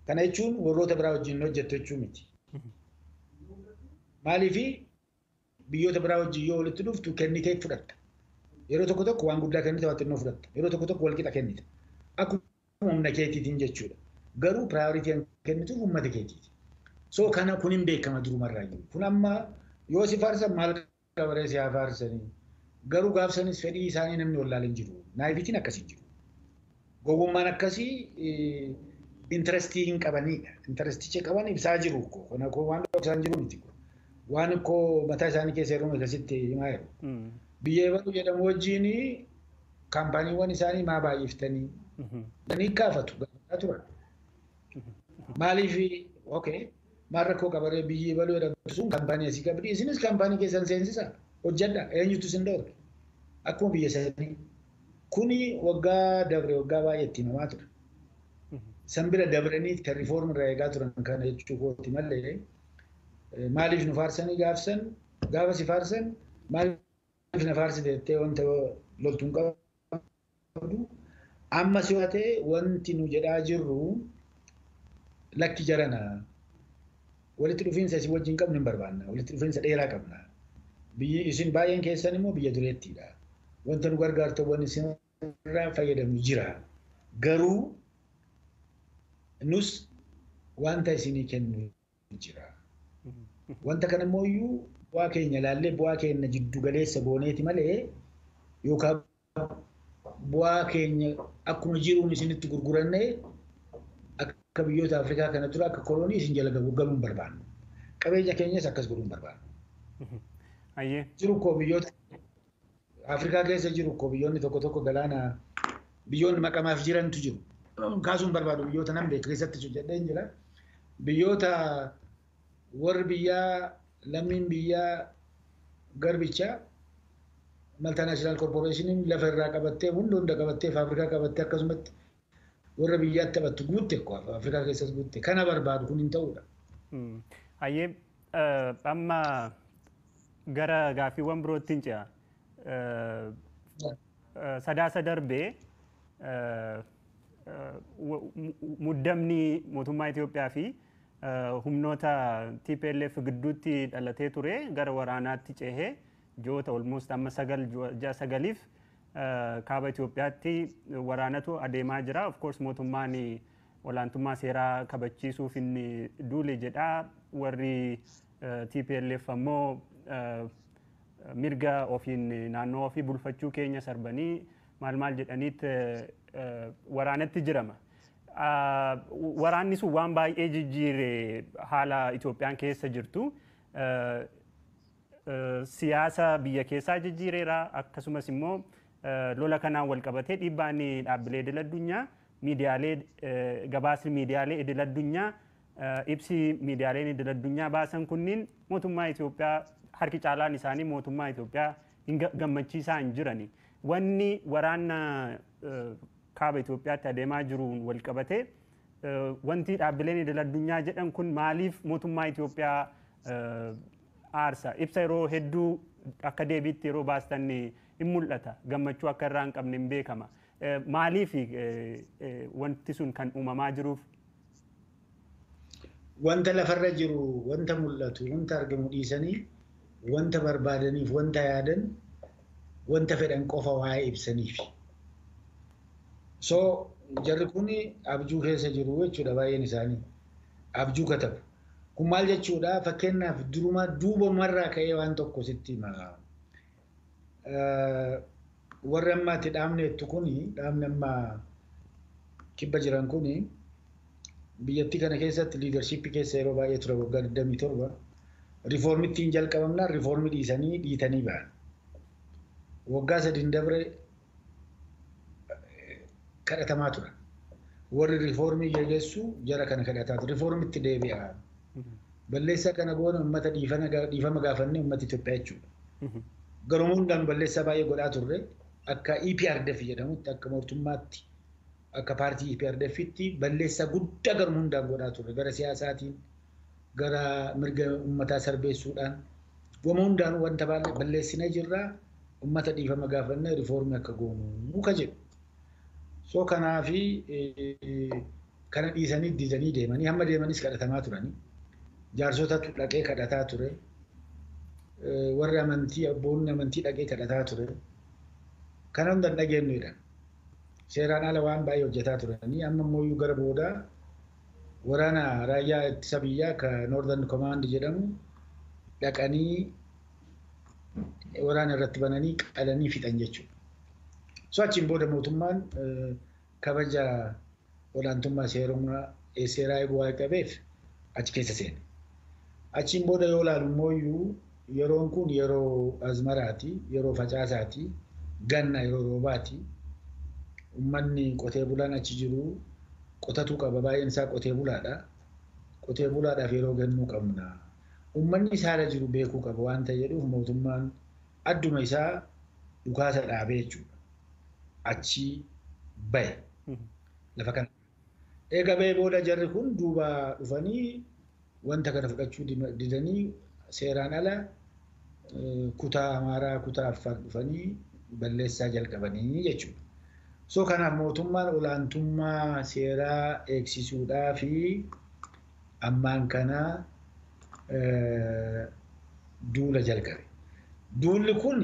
Kana jechuun warroota biraa wajjin hojjettu jechuu miti. Maaliifi biyyoota biraa wajjin yoo walitti dhuftu kennitee fudhatta. Yeroo tokko tokko waan guddaa kennita, waan xinnoo fudhatta. Yeroo tokko tokko walqixa kennita. Akkuma humna keetiitiin jechuudha. Garuu priority kan kennituuf uummata keetiiti. So kana kun hin beekama durumarraa jiru. Kun amma yoo si faarsan maal qabaree si haa faarsanii. Garuu gaafsanis fedhii isaanii namni wallaalee hin jiru. Naivety n akkasii jiru. Gowwummaan akkasii interest ii hin qabanidha. Interest icha qaban ibsaa jiru. Kana waan dhoksaa jiru miti. Waan koo mataa isaanii keessa yeroo akkasitti himaa jiru. Biyya ebaluu jedhamu wajjin kaampaaniiwwan isaanii maa baay'iftanii ni gaafatu, gaafataa turan. Maaliif, okay, maal rakkoo qabaree, biyyi ebaluu jedhamtu sun kaampaanii asii qabdi, isinis kaampaanii keessan seensisa, hojjedha, eenyutu isin dhoorge akkuma biyya sanii. Kuni waggaa dabre waggaa baay'ee itti himamaa ture. San bira dabranii kan riifoorm irraa eegaa turan kana jechuu kooti malee, maaliif nu faarsanii gaafsan, gaafa si faarsan maaliif na faarsite jettee wanta loltuun qabdu. Ammas yoo ta'e wanti nu jedhaa jirru lakki jarana, walitti dhufiinsa isin wajjin qabnu hin barbaanna, walitti dhufiinsa dheeraa qabna, biyyi isin baay'een keessan immoo biyya dureettiidha, wanta nu gargaartawwan isin irraa fayyadamnu jira, garuu nus wanta isinii kennu jira. Wanta kana immoo iyyuu bu'aa keenya ilaallee bu'aa keenya jiddu galeessa gooneeti malee yookaan Bu'aa keenya akkuma jiruun isinitti gurgurannee akka biyyoota Afrikaa kana dura akka kolonii isin jala galuu hin barbaannu. Qabeenya keenyas akkas godhuu hin barbaannu. Jiru koo biyyoota Afrikaa keessa jiru koo biyyoonni tokko tokko galaana biyyoonni maqamaaf jirantu jiru. Kaasuun barbaadu biyyoota nan beeku keessatti jedheen jira. Biyyoota warri biyyaa lammiin biyyaa garbichaa multinational corporation lafa irraa qabattee hunda qabattee faabrikaa qabattee akkasumatti warra biyyaatti taphattu guutte Afrikaa keessas guutte kana barbaadu kun hin ta'udha. Hayyee, amma gara gaaffiiwwan birootti hin ce'a. Sadaasa darbee muddamni mootummaa Itoophiyaa fi humnoota TPLF gidduutti dhalatee ture gara waraanaatti cehee ji'oota almost amma 9, 6, 9f kaaba Itoophiyaatti waraanatu adeemaa jira. Of course mootummaan olaantummaa seeraa kabachiisuuf inni duule jedha. Warri TPLF ammoo mirga ofiin naannoo ofii bulfachuu keenya sarbanii maal maal jedhaniit waraanatti jirama. Waraanni sun waan baay'ee jijjiire haala Itoophiyaan keessa jirtu. Siyaasa biyya keessaa jijjiireera, akkasumas immoo lola kanaan wal qabatee dhiibbaan dhaabbilee idil addunyaa, miidiyaalee, gabaasni miidiyaalee idil addunyaa, ibsi miidiyaaleen idil addunyaa baasan kunniin mootummaa Itoophiyaa harki caalaan isaanii mootummaa Itoophiyaa hin gammachiisaa hin jirani. Wanni waraana kaaba Itoophiyaatti adeemaa jiruun wal qabatee wanti dhaabbileen idil addunyaa jedhan kun maaliif mootummaa Itoophiyaa aarsa? Ibsa yeroo hedduu akka deebiitti yeroo baastan hin mul'ata. Gammachuu akka irraa hin qabne hin beekama. Maaliif wanti sun kan uumamaa jiruuf? Wanta lafarra jiru, wanta mul'atu, wanta argamu dhiisanii wanta barbaadaniif, wanta yaadan, wanta fedhan qofa waa'ee ibsaniif. So jarri kun abjuu keessa jiru jechuudha baay'een isaanii. Abjuu katabu. Kun maal jechuudha? Fakkeenyaaf duruma duubamarraa ka'ee waan tokko sitti hima. Warri amma itti dhaabneettu kuni, dhaabni amma kibba jiran kuni biyyattii kana keessatti leadership keessa yeroo baay'ee ture waggaa 27 riifoormitti hin jalqabamnaan riifoormii dhiisanii dhiitanii ba'an. Waggaa 3 dabre kadhatamaa turan. Warri riifoormii geggeessu jara kana kadhataa ture. Riifoormitti deebi'a. Balleessaa kana goona uummata dhiifama gaafannee uummata Itoophiyaa jechuudha. Garuu hundaan balleessaa baay'ee godhaa turre akka EPRDF jedhamutti, akka mootummaatti, akka paartii EPRDFitti balleessaa guddaa garuu hundaan godhaa turre gara siyaasaatiin, gara mirga uummataa sarbeessuudhaan goma hundaan wanta balleessinee jirra, uummata dhiifama gaafannee riifoormii akka goonu ka jedhu. So kanaafi kana dhiisanii didanii deemanii hamma deemanis kadhatamaa turanii. Jaarsotatu dhaqee kadhataa ture. Warri amantii, abboonni amantii dhaqee kadhataa ture. Kana hunda hin dhageenyu jedhan. Seeraan ala waan baay'ee hojjetaa turanii amma immoo gara boodaa waraana raayyaa ittisa biyyaa ka Northern Command jedhamu dhaqanii waraana irratti bananii qalanii fixan jechuudha. So achiin booda mootummaan kabaja olaantummaa seeraa eeguu waan qabeef achi keessa seene. Achiin booda yoo ilaalu immoo yeroon kun yeroo azmaraati, yeroo facaasaati, ganna yeroo roobaati. Uummanni qotee bulaan achi jiru qotatuu qaba. Baay'een isaa qotee bulaadha. Qotee bulaadhaaf yeroo kennuu qabna. Uummanni isaarra jiru beekuu qaba waan ta'e jedhuuf mootummaan adduma isaa dhukaasa dhaabee jechuudha. Achi bahe lafa kana. Eega bahee booda jarri kun duuba dhufanii wanta kana fudhachuu didanii seeraan ala kutaa Amaaraa, kutaa Affaar dhufanii balleessaa jalqabanii jechuudha. So kanaaf mootummaan olaantummaa seeraa eegsisuudhaa fi ammaan kana duula jalqabe. Duulli kun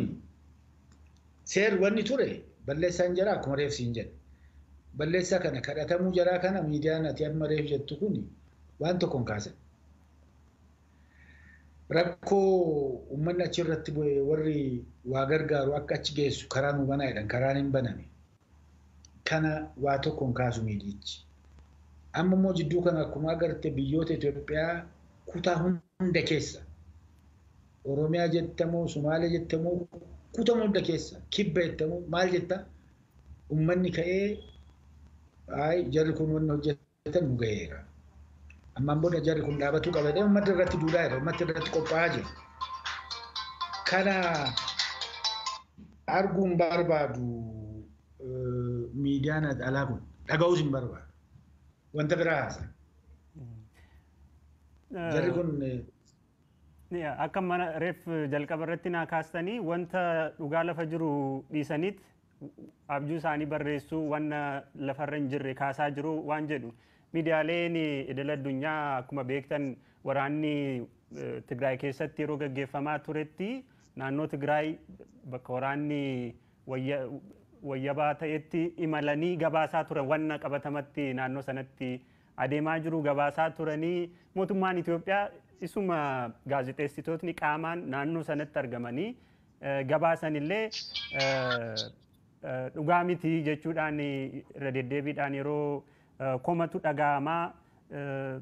seer wanni ture balleessaan jira akkuma reef siin jedhe. Balleessaa kana kadhatamuu jaraa kana miidiyaan ati amma reef jettu kun waan tokko hin kaasan. Rakkoo uummanni achirratti bu'e warri waa gargaaru akka achi geessu karaa nu banaa jedhan, karaan hin baname. Kana waa tokkoon kaasu miidiyichi. Amma immoo jidduu kana akkuma agarte biyyoota Itoophiyaa kutaa hunda keessa Oromiyaa jettamoo Sumaalee jettamoo kutaa hunda keessa kibba jettamoo maal jetta uummanni ka'ee ay jarri kun wanni hojjetan nu gaheera. Ammaan booda jarri kun dhaabatuu qaba jedhee uummata irratti duulaa jira, uummata irratti qophaa'aa jira. Kana arguun barbaadu miidiyaan alaa kun dhaga'uus hin barbaadu. Wanta biraa haasa. Jarri kun Akka mana reef jalqaba irratti naa kaastanii wanta dhugaa lafa jiru dhiisaniit abjuu isaanii barreessuu wanna lafarra hin jirre kaasaa jiru waan jedhu. Miidiyaaleen idil addunyaa akkuma beektan waraanni Tigraay keessatti yeroo gaggeeffamaa turetti naannoo Tigraay bakka waraanni wayyabaa ta'etti imalanii gabaasaa turan wanna qabatamatti naannoo sanatti adeemaa jiru gabaasaa turanii mootummaan Itoophiyaa isuma gaazexeessitootni qaamaan naannoo sanatti argamanii gabaasan illee dhugaa miti jechuudhaan irra deddeebiidhaan yeroo komatu dhaga'amaa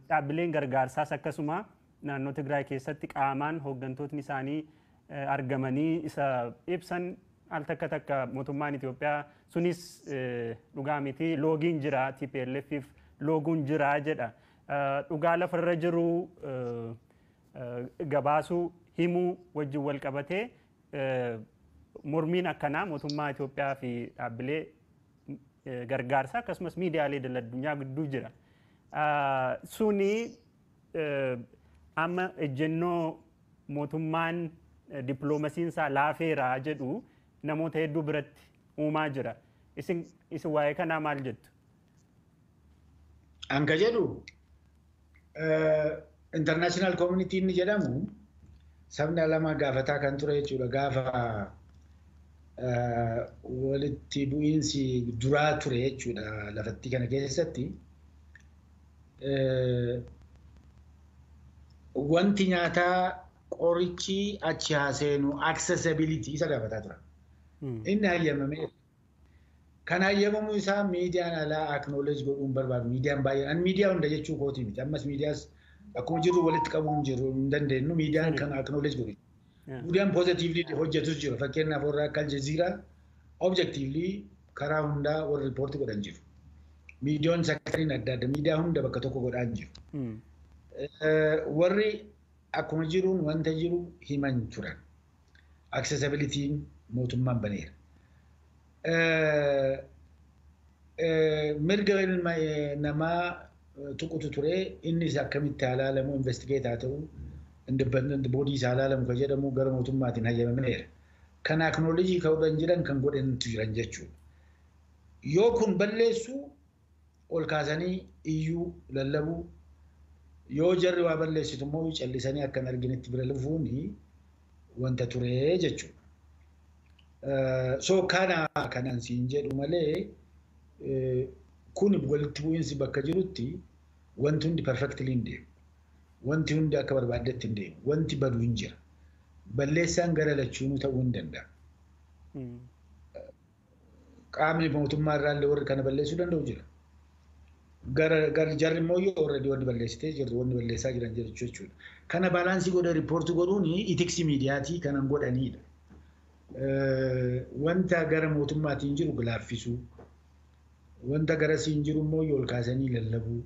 dhaabbileen gargaarsaas akkasuma naannoo Tigraay keessatti qaamaan hooggantootni isaanii argamanii isa ibsan al takka takka mootummaan Itoophiyaa sunis dhugaa miti loogiin jira TPLFif looguun jira jedha. Dhugaa lafarra jiru gabaasuu himuu wajjin wal qabatee mormiin akkanaa mootummaa Itoophiyaa fi dhaabbilee gargaarsaa akkasumas miidiyaalee idil addunyaa gidduu jira. Suni amma ejjennoo mootummaan dippiloomaasiin isaa laafeera jedhu namoota hedduu biratti uumaa jira. Isin waa'ee kanaa maal jettu? Anka jedhu international community inni jedhamu sabni alamaa gaafataa kan ture jechuudha. Gaafa walitti bu'iinsi duraa ture jechuudha lafatti kana keessatti. Wanti nyaataa qorichi achi haa seenu accessibility isa gaafataa tura. Inni hayyamameera. Kan hayyamamuu isaa miidiyaan alaa acknowledge godhuun barbaadu. Miidiyaan baay'een ani miidiyaa hunda jechuu kootii miti. Ammas miidiyaas akkuma jirru walitti qabuu hin jiru hin dandeenyu miidiyaan kan acknowledge godhu. Miidiyaan positively hojjetus jiru. Fakkeenyaaf warra akka Aljazeera objectively karaa hundaa warra riippoortii godhan jiru. Miidiyaan sektariin adda adda miidiyaa hunda bakka tokko godhaa hin jiru. Warri akkuma jiruun wanta jiru himan turan. Accessibilitiin mootummaan baneera. Mirga ilma namaa tuqutu ture innis akkamitti haa ilaalamu investigate haa ta'u independent bodies haa ilaalamu kan jedhamu gara mootummaatiin hayyamameera. Kan acknowledge kan jiran kan godhantu jiran jechuudha. Yoo kun balleessu ol kaasanii iyyuu lallabuu yoo jarri waa balleessitu immoo callisanii akka hin arginetti bira lufuun wanta ture jechuudha. So kana kanan siin jedhu malee kun walitti bu'iinsi bakka jirutti wanti hundi perfectly hin deemu. Wanti hundi akka barbaaddetti hin deemu. Wanti badu hin jira. Balleessaan gara lachuunuu ta'uu hin danda'a. Qaamni mootummaa irraa illee warri kana balleessuu danda'u jira. Gara jarri immoo yoo already wanni balleessitee jirtu wanni balleessaa jiran jechuudha. Kana baalaansii godhee riippoortii godhuun itiksi miidiyaatii kanan godhanidha. Wanta gara mootummaatiin jiru laaffisuu, wanta garasiin jiru immoo ol kaasanii lallabuu.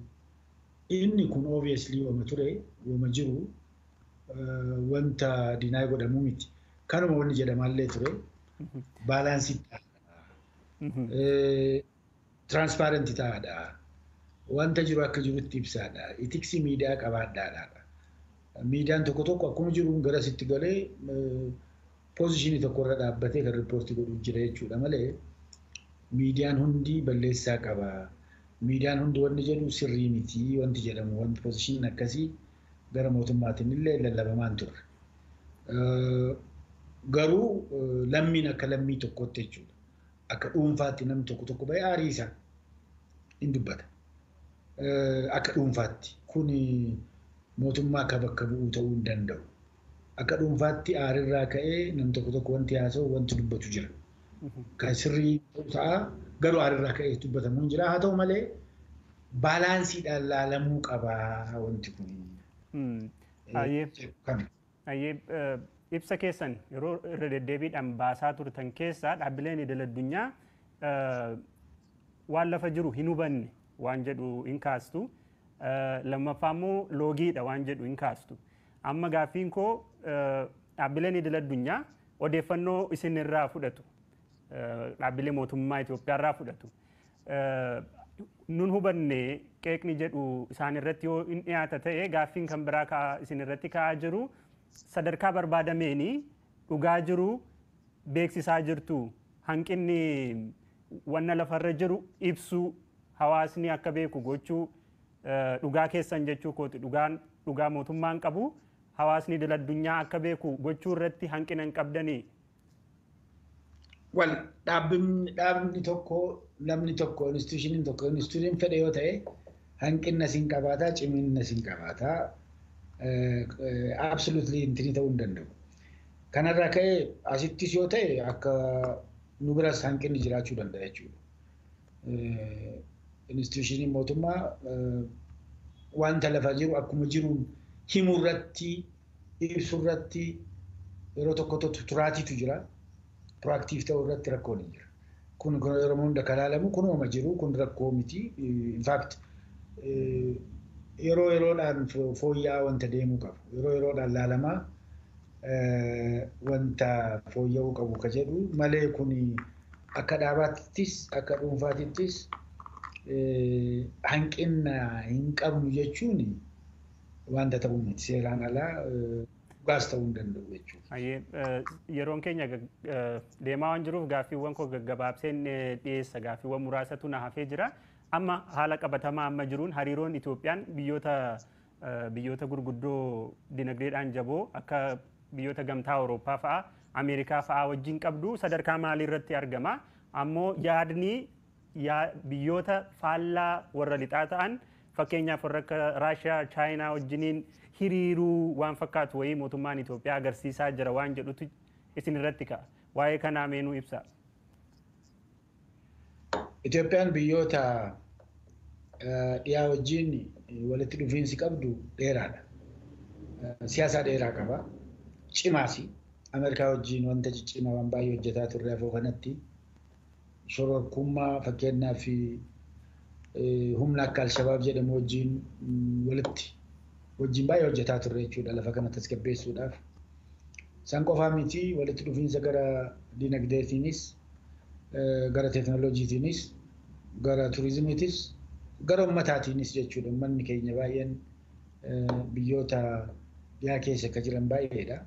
Inni kun obviously wama ture, wama jiru wanta deny godhamuu miti. Kanuma wanni jedhamaallee ture. Baalaansii ta'aadha. Transparent ta'aadha. Wanta jiru akka jirutti ibsaadha. Itiksi miidiyaa qabaadhaadha. Miidiyaan tokko tokko akkuma jiruun garasitti galee poozishinii tokkorra dhaabbatee kan riippoortii godhu jira jechuudha malee miidiyaan hundi balleessaa qaba. Miidiyaan hundi wanni jedhu sirrii miti wanti jedhamu wanti poozishiniin akkasii gara mootummaatiin illee lallabamaan turre. Garuu lammiin akka lammii tokkotti jechuudha. Akka dhuunfaatti namni tokko tokko bahee aarii isaa hin dubbata. Akka dhuunfaatti kun mootummaa akka bakka bu'uu ta'uu hin danda'u. Akka dhuunfaatti aarirraa ka'ee namni tokko tokko wanti haasa'u wanti dubbatu jira. Kan sirrii ta'u ta'a, Garuu aarirraa ka'ee dubbatamu hin jira. Haa ta'u malee baalaansiidhaan laalamuu qaba wanti kun. Ayyee, ibsa keessan yeroo irra deddeebiidhaan baasaa turtan keessaa dhaabbileen idil addunyaa waan lafa jiru hin hubanne waan jedhu hin kaastu. Lammaffaa immoo loogiidha waan jedhu hin kaastu. Amma gaaffiin koo, dhaabbileen idil addunyaa odeeffannoo isin irraa fudhatu. Dhaabbilee mootummaa Itoophiyaa irraa fudhatu. Nun hubanne qeeqni jedhu isaan irratti yoo hin dhiyaata ta'e, gaaffiin kan biraa isin irratti ka'aa jiru, sadarkaa barbaadameeni dhugaa jiru beeksisaa jirtu, hanqinni wanna lafarra jiru ibsuu, hawaasni akka beeku gochuu, dhugaa keessan jechuu kooti, dhugaan dhugaa mootummaan qabu hawaasni idil addunyaa akka beeku gochuu irratti hanqina hin qabdanii. Wal dhaabni tokko, namni tokko, institutioniin tokko, institutioniin fedhe yoo ta'e hanqina siin qabaataa, cimina siin qabaataa, absolutely intini ta'uu hin danda'u. Kanarraa ka'ee asittis yoo ta'e akka nu biras hanqinni jiraachuu danda'a jechuudha. Institutioniin mootummaa wanta lafa jiru akkuma jiruun himuu irratti, ibsuu irratti yeroo tokko tokko turaatiitu jira. Proactive ta'uu irratti rakkoon hin jira. Kun yeroo hunda kan ilaalamu kunuma jiru, kun rakkoo miti. In fact, yeroo yeroodhaan fooyya'aa wanta deemuu qabu. Yeroo yeroodhaan laalamaa wanta fooyya'uu qabu ka jedhu malee, kun akka dhaabaattis akka dhuunfaatittis hanqina hin qabnu jechuun wanta ta'uu miti. Seeraan alaa dhugaas ta'uu hin danda'u jechuudha. Yeroon keenya deemaa waan jiruuf gaaffiiwwan koo gaggabaabseen dhiyeessa. Gaaffiiwwan muraasatu na hafee jira. Amma haala qabatamaa amma jiruun hariiroon Itoophiyaan biyyoota gurguddoo dinagdeedhaan jaboo akka biyyoota Gamtaa Awurooppaa fa'aa, Ameerikaa fa'aa wajjin qabdu sadarkaa maalii irratti argama? Ammoo yaadni biyyoota faallaa warra lixaa ta'an, fakkeenyaaf warra akka Raashiyaa, Chaayinaa wajjiniin hiriiruu waan fakkaatu wayii mootummaan Itoophiyaa agarsiisaa jira waan jedhutu isin irratti ka'a. Waa'ee kanaa meenuu ibsa. Itoophiyaan biyyoota dhiyaa wajjin walitti dhufiinsi qabdu dheeraadha. Siyaasa dheeraa qaba. Cimaas. Ameerikaa wajjin wanta ciccimaa waan baay'ee hojjetaa turre. Afoo kanatti shororkummaa, fakkeenyaaf humna akka Alshabaab jedhamu wajjin walitti wajjin baay'ee hojjetaa turre jechuudha lafa kana tasgabbeessuudhaaf. Isaan qofaa miti, walitti dhufiinsa gara dinagdeetiinis, gara teekinooloojiitiinis, gara turizimiitis, gara uummataatiinis jechuudha. Uummanni keenya baay'een biyyoota dhiyaa keessa akka jiran baay'eedha.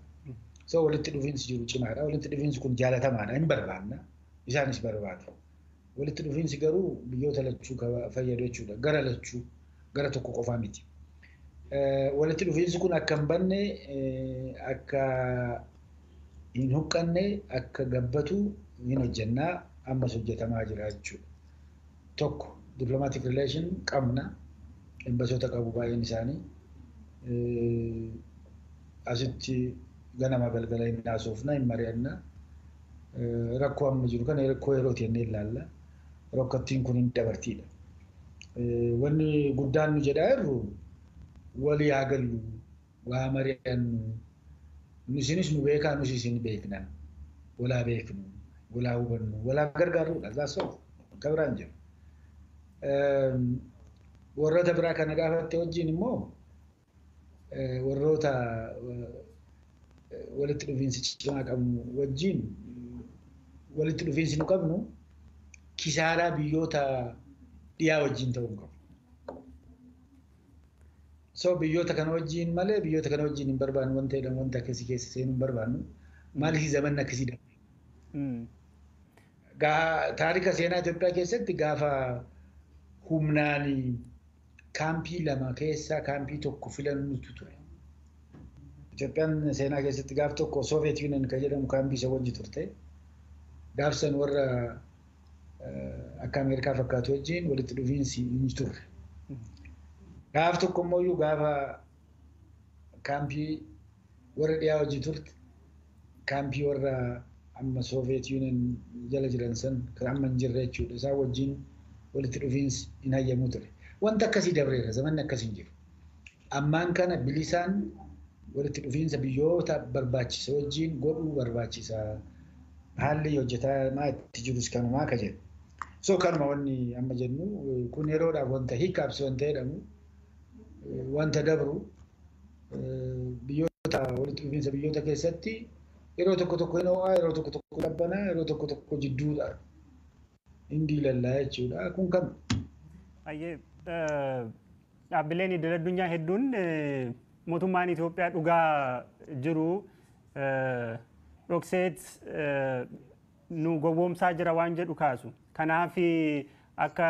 So walitti dhufiinsi jiru cimaadha. Walitti dhufiinsi kun jaalatamaadha. Hin barbaanna. Isaanis barbaadu. Walitti dhufiinsi garuu biyyoota lachuu fayyadu jechuudha. Gara lachuu, gara tokko qofaa miti. Walitti dhufiinsi kun akka hin banne, akka hin huqqanne, akka gabbatu hin hojjennaa, ammas hojjetamaa jira jechuudha. Tokko, diplomatic relation qabna. Embasoota qabu baay'een isaanii. Asitti ganama galgala hin haasofna, hin mari'anna. Rakkoo amma jiru kana rakkoo yerooti jennee ilaalla. Rakkattiin kun hin dabartiidha. Wanni guddaan nu jedhaa jirru, walii haa gallu, waa mari'annu, isinis nu beekaa, nus isin beekna, walaa beeknu, walaa hubannu, walaa gargaarruudha. That's all. Akka biraan jiru. Warroota biraa kana gaafatte wajjin immoo, warroota walitti dhufiinsi cimaa qabnu wajjin walitti dhufiinsi nu qabnu kisaaraa biyyoota dhiyaa wajjin ta'uu hin qabu. So biyyoota kana wajjin malee biyyoota kana wajjin hin barbaannu wanta jedhamu, wanta akkasii keessa seenuu hin barbaannu. Maaliif zamanni akkasii darbe? Taarika seenaa Itoophiyaa keessatti gaafa humnaan kaampii lama keessaa kaampii tokko filannutu ture. Itoophiyaan seenaa keessatti gaaf tokko Soviet Union kan jedhamu kaampii isa wajji turte. Gaaf san warra akka Ameerikaa fakkaatu wajjin walitti dhufiinsi hin turre. Gaaf tokko immoo gaafa kaampii warra dhiyaa wajji turte, kaampii warra amma Soviet Union jala jiran san kan amma hin jirre jechuudha. Isaan wajjin walitti dhufiinsi hin hayyamu ture. Wanta akkasii dabreera, zamanni akkasii hin jiru. Ammaan kana bilisaan walitti dhufiinsa biyyoota barbaachisa wajjin godhuu barbaachisa. Haalli hojjetamaa itti jirus kanumaa akka jedhu. So kanuma wanni amma jennu kun yeroodhaaf wanta hiikkaabsi wanta jedhamu wanta dabru biyyoota walitti dhufiinsa biyyoota keessatti yeroo tokko tokko hin ho'aa, yeroo tokko tokko qabbanaa, yeroo tokko tokko jidduudha. Hindi lallaa jechuudha. Kun kam? Ayyee, dhaabbileen idil addunyaa hedduun mootummaan Itoophiyaa dhugaa jiru dhokseet nu gowwoomsaa jira waan jedhu kaasu. Kanaaf akka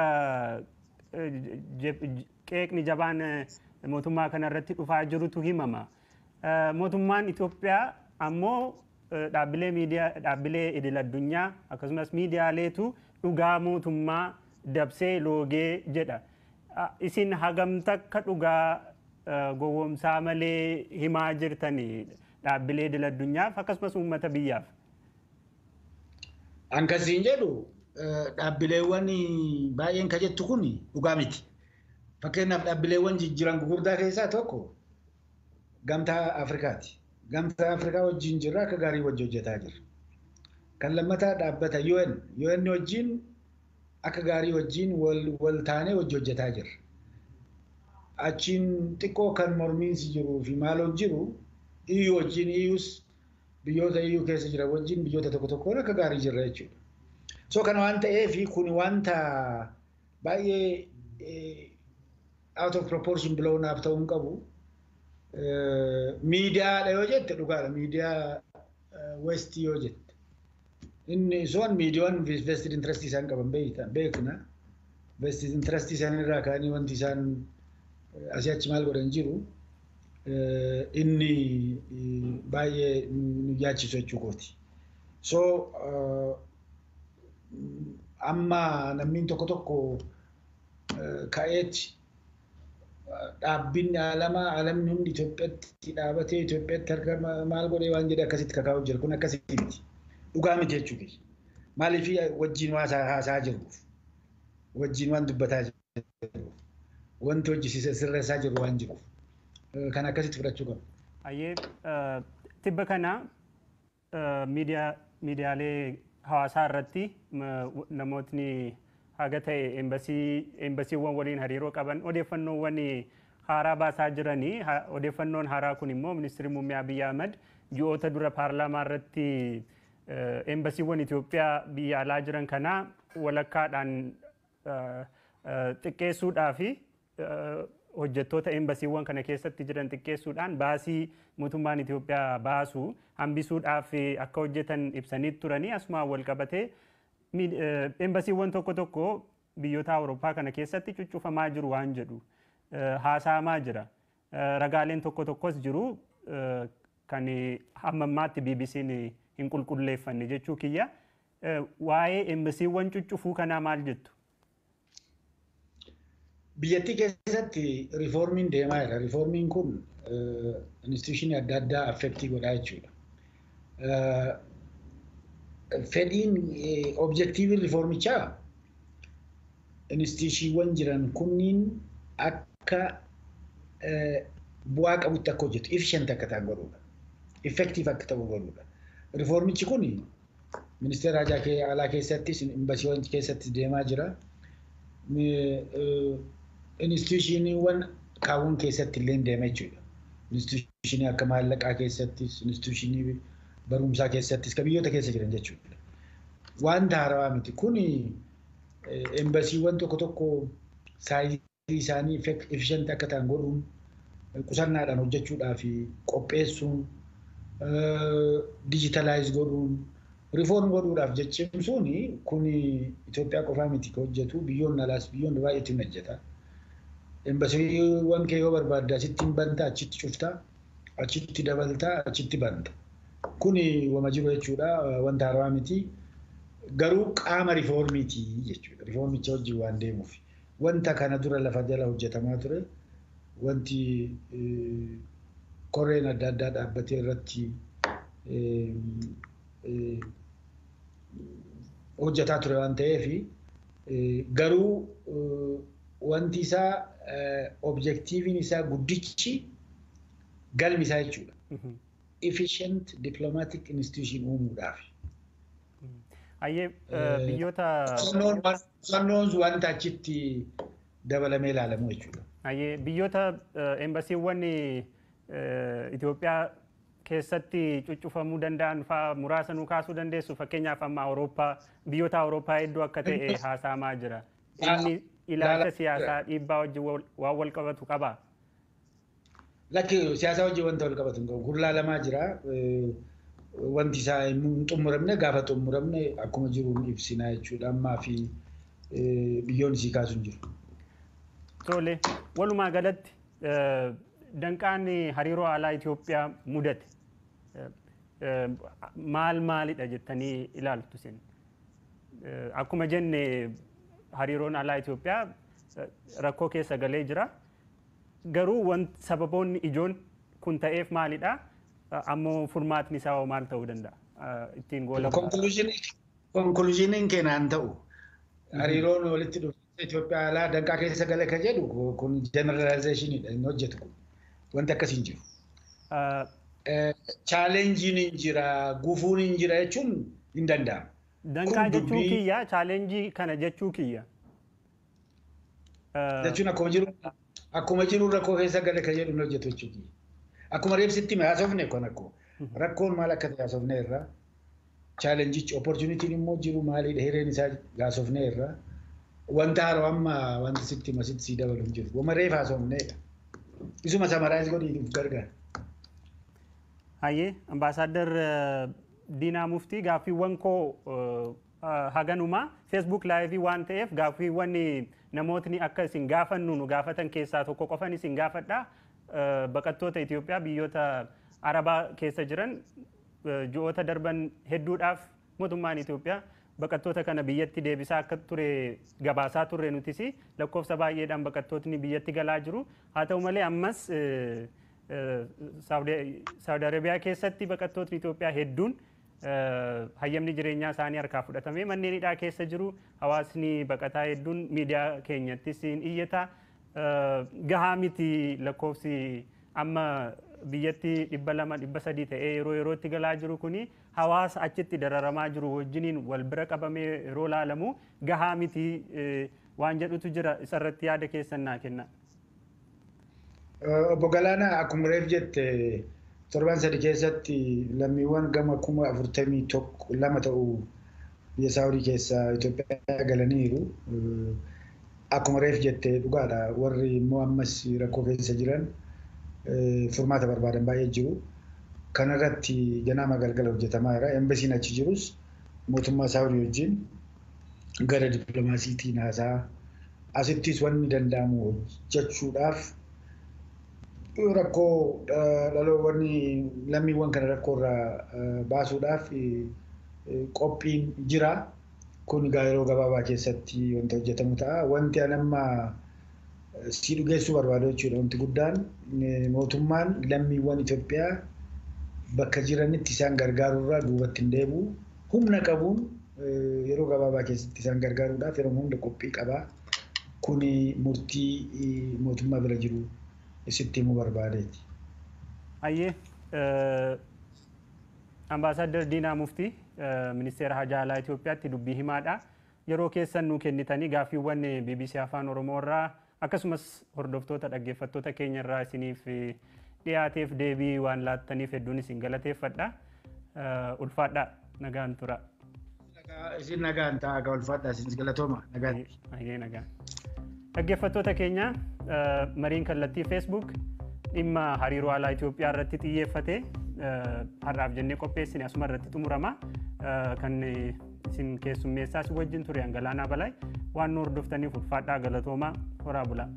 qeeqni jabaan mootummaa kanarratti dhufaa jirutu himama. Mootummaan Itoophiyaa ammoo dhaabbilee miidiyaa, dhaabbilee idil addunyaa akkasumas miidiyaaleetu dhugaa mootummaa dabsee loogee jedha. Isin hagam takka dhugaa gowwoomsaa malee himaa jirtanii dhaabbilee idil addunyaaf akkasumas uummata biyyaaf? Akkasiin jedhu, dhaabbileewwan baay'een ka jettu kun dhugaa miti. Fakkeenyaaf, dhaabbileewwan jijjiiran gurguddaa keessaa tokko Gamtaa Afrikaati. Gamtaa Afrikaa wajjin jirra, akka gaarii wajji hojjetaa jirra. Kan lammataa dhaabbata UN, UN wajjin akka gaarii wajjin wal taanee wajji hojjetaa jirra. Achiin xiqqoo kan mormiinsi jiruu fi maaloon jiru EU wajjin, EUs biyyoota EU keessa jiran wajjin biyyoota tokko tokkoon akka gaarii jirra jechuudha. So kana waan ta'eef kun wanta baay'ee out of proportion blown up ta'uu hin qabu. Miidiyaadha yoo jette dhugaadha. Miidiyaa West yoo jette. Inni sun miidiyaan vested interest isaan qaban beekna. Vested interest isaan irraa ka'anii wanti isaan asii achi maal godhan jiru. Inni baay'ee nu yaachisu jechuu kooti. So amma namni tokko tokko ka'eeti dhaabbinni alamaa, alamni hundi Itoophiyaatti dhaabatee Itoophiyaatti harka maal godhee waan jedhe akkasitti kakaa'u jira. Kun akkasii miti. Dhugaa miti jechuudha. Maaliif? Wajjin waan haasaa jiruuf, wajjin waan dubbataa jiruuf, wanti hojjisiisa sirreessaa jiru waan jiruuf. Kan akkasitti fudhachuu qabu. Ayyee, tibba kana miidiyaalee hawaasaa irratti namootni haga ta'e embasiiwwan waliin hariiroo qaban odeeffannoowwan haaraa baasaa jiranii. Odeeffannoon haaraa kun immoo Ministeerri Muummee Abiyyi Ahmad ji'oota dura paarlaamaa irratti embasiiwwan Itoophiyaa biyya alaa jiran kanaa walakkaadhaan xiqqeessuudhaa fi hojjettoota embasiiwwan kana keessatti jiran xiqqeessuudhaan baasii mootummaan Itoophiyaa baasu hambisuudhaaf akka hojjetan ibsanii turanii. Asumaan wal qabatee embasiiwwan tokko tokko biyyoota Awurooppaa kana keessatti cuccufamaa jiru waan jedhu haasa'amaa jira. Ragaaleen tokko tokkos jiru kan hamma ammaatti BBC'n hin qulqulleeffanne jechuu kiyya. Waa'ee embasiiwwan cuccufuu kanaa maal jettu? Biyyattii keessatti riiformiin deemaa jira. Riiformiin kun instituushinii adda addaa affect godhaa jechuudha. Fedhiin objectiviin riiformichaa instituushiiwwan jiran kunniin akka bu'aa qabutti akka hojjetu, efficient akka ta'an godhuudha. Effective akka ta'u godhuudha. Riiformichi kun ministeera haajaa alaa keessattis imbasiiwwan keessattis deemaa jira. Instituushiiniiwwan kaawwan keessatti illee deema jechuudha. Instituushinii akka maallaqaa keessattis, instituushinii barumsaa keessattis kan biyyoota keessa jiran jechuudha. Wanta haarawaa miti. Kuni embasiiwwan tokko tokko size isaanii efficient akka ta'an godhuun, qusannaadhaan hojjechuudhaa fi qopheessuun, digitalize godhuun, reform godhuudhaaf jechimsuun kun Itoophiyaa qofaa miti kan hojjetu, biyyoonni alaas biyyoonni baay'eetu hin hojjeta. Embasiiwwan kee yoo barbaadde achitti hin banta, achitti cufta, achitti dabalta, achitti banta. Kuni wama jiru jechuudha, wanta haarawaa miti. Garuu qaama riiformiiti jechuudha. Riiformicha wajjin waan deemuuf. Wanta kana dura lafa jala hojjetamaa ture, wanti koreen adda addaa dhaabbatee irratti Hojjetaa ture waan ta'eef garuu wanti isaa objektiiviin isaa guddichi galmi isaa jechuudha. Efficient diplomatic institution uumuudhaaf. Ayyee biyyoota. Kusannoon wanta achitti dabalamee ilaalamu jechuudha. Ayyee biyyoota embasiiwwan Itoophiyaa keessatti cuccufamuu danda'an fa'aa muraasa nuu kaasuu dandeessu, fakkeenyaaf amma Awurooppaa, biyyoota Awurooppaa hedduu akka ta'e haasa'amaa jira. Inni ilaalcha siyaasaa dhiibbaa wajjin waan wal qabatu qabaa? Lakki, siyaasa wajjin wanta wal qabatu hin qabu. Kun laalamaa jira. Wanti isaa hin xumuramne, gaafa xumuramne akkuma jiru ibsina jechuudha. Ammaa fi biyyoon isii kaasu hin jiru. Tole, walumaa galatti danqaan hariiroo alaa Itoophiyaa mudate maal maalidha jettanii ilaaltu isin? Akkuma jenne hariiroon alaa Itoophiyaa rakkoo keessa galee jira. Garuu sababoonni ijoon kun ta'eef maalidha? Ammoo furmaatni isaa hoo maal ta'uu danda'a? Ittiin goola. Conclusioniin keenan ta'u hariiroon walitti dhufiinsa Itoophiyaa alaa danqaa keessa gale ka jedhu kun generalizationidha, hin hojjetu kun. Wanti akkasii hin jiru. Challengeiin hin jira, gufuun hin jira jechuun hin danda'amu. Danqaa jechuu kiyya, challenge kana jechuu kiyya. Jechuun akkuma jiru rakkoo keessa gale ka jedhu hin hojjetu jechuu kiyya. Akkuma reebsitti haasofne kun akkuma rakkoon maal akka ta'e haasofne irraa, challengeichi opportunityn immoo jiru maalidha, hireen isaa haasofne irraa, wanta haaroo amma wanta sitti masitti sii dabalu hin jiru. Wama reef haasofneedha. Isuma summarize godhiituuf gargaara. Hayyee, Ambaasaaddar Diinaa Muftii, gaaffiiwwan koo haganumaa. Facebook live waan ta'eef gaaffiiwwan namootni akka isin gaafannu nu gaafatan keessaa tokko qofan isin gaafadha. Baqattoota Itoophiyaa biyyoota Arabaa keessa jiran, ji'oota darban hedduudhaaf mootummaan Itoophiyaa baqattoota kana biyyatti deebisaa akka ture gabaasaa turre nutis, lakkoofsa baay'eedhaan baqattootni biyyatti galaa jiru. Haa ta'u malee ammas Saawudi Arabiyaa keessatti baqattootni Itoophiyaa hedduun hayyamni jireenyaa isaanii harkaa fudhatamee manneen hidhaa keessa jiru. Hawaasni baqataa hedduun miidiyaa keenyattis hin iyyata. Gahaa miti, lakkoofsi amma biyyatti 200, 300 ta'ee yeroo yerootti galaa jiru kuni hawaasa achitti dararamaa jiru wajjiniin wal bira qabamee yeroo laalamu gahaa miti waan jedhutu jira, isarratti yaada keessan naa kenna. Obbo Galaanaa, akkuma reef jette torban 3 keessatti lammiiwwan gama 41,000 ta'u biyya Saawudii keessaa Itoophiyaa galaniiru. Akkuma reef jette dhugaadha, warri immoo ammas rakkoo keessa jiran furmaata barbaadan baay'ee jiru. Kanarratti ganama galgala hojjetamaa jira. Embasiin achi jirus mootummaa Saawudii wajjin gara dippiloomaasiitiin haasaa, asittis wanni danda'amu hojjechuudhaaf rakkoo dhaloowwan lammiiwwan kana rakkoo irraa baasuudhaaf qophiin jira. Kun egaa yeroo gabaabaa keessatti wanta hojjetamu ta'a. Wanti an amma si dhugeessuu barbaadu jechuudha. Wanti guddaan mootummaan lammiiwwan Itoophiyaa bakka jiranitti isaan gargaaruurraa duubatti hin deebi'u. Humna qabuun yeroo gabaabaa keessatti isaan gargaaruudhaaf yeroo hunda qophii qaba. Kuni murtii mootummaa bira jiru sitti himuu barbaadeeti. Hayyee, Ambaasaadder Diinaa Muftii, Ministeera Hajaa Alaa Itoophiyaatti dubbii himaadha. Yeroo keessan nuu kennitanii gaaffiiwwan BBC Afaan Oromoo irraa akkasumas hordoftoota dhaggeeffattoota keenya irraa isiniif dhiyaateef deebii waan laattaniif hedduun isin galateeffadha. Ulfaadha, nagaan tura. Isin nagaan ta'a, ulfaadha, isin galatooma, nagaan. Hayyee, nagaan. Dhaggeeffattoota keenya, mariin kallattii Facebook dhimma hariiroo alaa Itoophiyaa irratti xiyyeeffate har'aaf jennee qopheessine asuma irratti xumurama. Kan isin keessummeessaa si wajjin ture Galaanaa Balaay. Waan nu hordoftaniif ulfaadhaa, galatoomaa, horaa bulaa.